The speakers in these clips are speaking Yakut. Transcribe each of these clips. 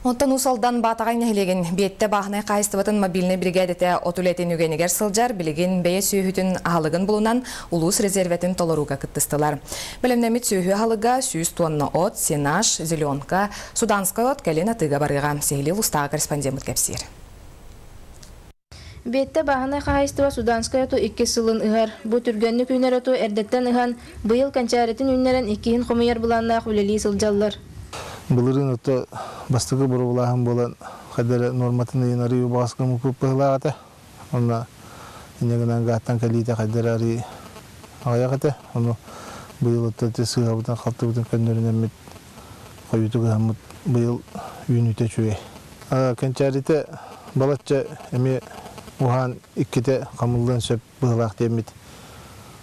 Онтон Уус Алдан Баатаҕай нэһилиэгин Биэттэ бааһынай хаһаайыстыбатын мобильнай биригээдэтэ от үлэтин үгэнигэр сылдьар, билигин бэйэ сүөһүтүн аһылыгын булунан улуус резервэтин толорууга кыттыстылар. Бэлэмнэммит сүөһү аһылыга 100 тонна от, сенаж, зеленка, суданскай от кэлин атыыга барыаҕа. Сиһилии улуустааҕы корреспондеммыт кэпсиир. Биэттэ бааһынай хаһаайыстыба Суданскай оту иккис сылын ыһар. Бу түргэнник үүнэр оту эрдэттэн ыһан, быйыл кэнчээритин үүннэрэн иккиһин хомуйар былааннаах үлэлии сылдьаллар. Былырыын ото бастакы боруобалааһын буолан, хайда эрэ нуорматын ыйын арыы убаҕас гыммыппыт быһыылаах этэ. Онно инньэ гынан гааттан кэлиитэ хайда эрэ арыы аҕыйах этэ. Ону быйыл ото ити сыыһабытын-халтыбытын көннөрүнэммит хойутук ыһаммыт быйыл үүнүүтэ үчүгэй. Кэнчээритэ балачча эмиэ уһаан иккитэ хамыллыан сөп быһыылаах диэммит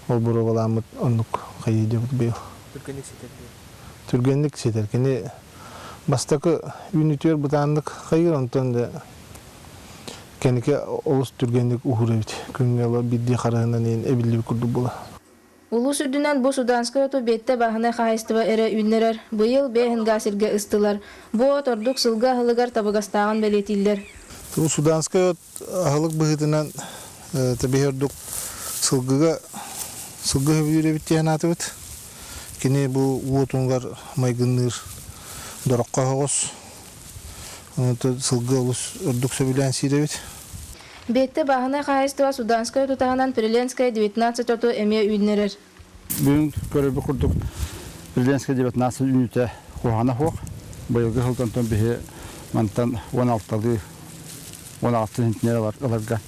ол боруобалааммыт оннук хайыы диэбит быйыл. Түргэнник ситэр диэн. Түргэнник ситэр. Кини бастакы үүнүүтүгэр бытааннык хайыыр, онтон да кэнники олус түргэнник уһуур эбит. Күҥҥэ биирдии харыһынан эбиллибит курдук буолар. Улуус үрдүнэн бу Суданскай оту Биэттэ бааһынай хаһаайыстыба эрэ үүннэрэр. Быйыл бэһин сиргэ ыстылар. Бу от ордук сылгы аһылыгар табыгастааҕын бэлиэтииллэр. Бу Суданскай от аһылык быһыытынан тэбиһи ордук сылгыга сылгы сөбүлүүр эбит диэн аатыбыт. Кини бу уотугар майгынныыр дороххо оһоҕос. Сылгы олус ордук сөбүлээн сиир эбит. Биэттэ бааһынай хаһаайыстыба Суданскай оту таһынан Приленская 19 оту эмиэ үүннэрэр. Бүгүн көрөрбүт курдук Приленская 19 үүнүүтэ куһаҕана суох. Быйылгы сылтан биһи мантан 16-лыы 16 центнер ыларга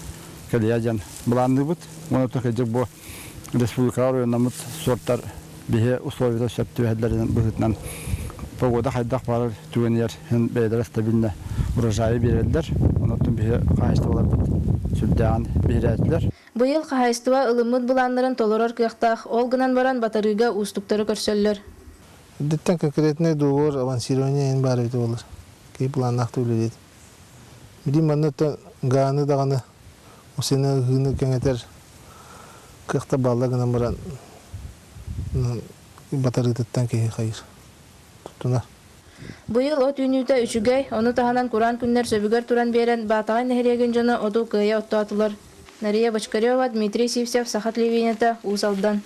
кэлиэ диэн былаанныыбыт. Уонна кырдьык бу республикаҕа оройуоннаммыт суортар биһи условията сөп түбэһэллэринэн быһыытынан погода хайдах баарар түгэнигэр һин бэйэлэрэ стабильно урожайы биэрэллэр. Онон биһи хаһаайыстыбаларбыт сүрдээҕин биһирээтилэр. Быйыл хаһаайыстыба ылыммыт былааннарын толорор кыахтаах, ол гынан баран батарыыга уустуктары көрсөллөр. Эрдэттэн конкретный договор авансирование иһин баар эбитэ буоллар. Киһи планнаахтык үлэлиир. Билим манна гааны даҕаны Усена ыһыыны кэҥэтэр кыахта баалла гынан баран батарыытыттан киһи хайыр туттунар. Быйыл от үүнүүтэ үчүгэй, ону таһынан кураан күннэр сөбүгэр туран биэрэн Баатаҕай нэһилиэгин дьоно оту кыайа оттоотулар. Нария Бочкарева, Дмитрий Сивцев, Саха телевидениета, Уус Алдан.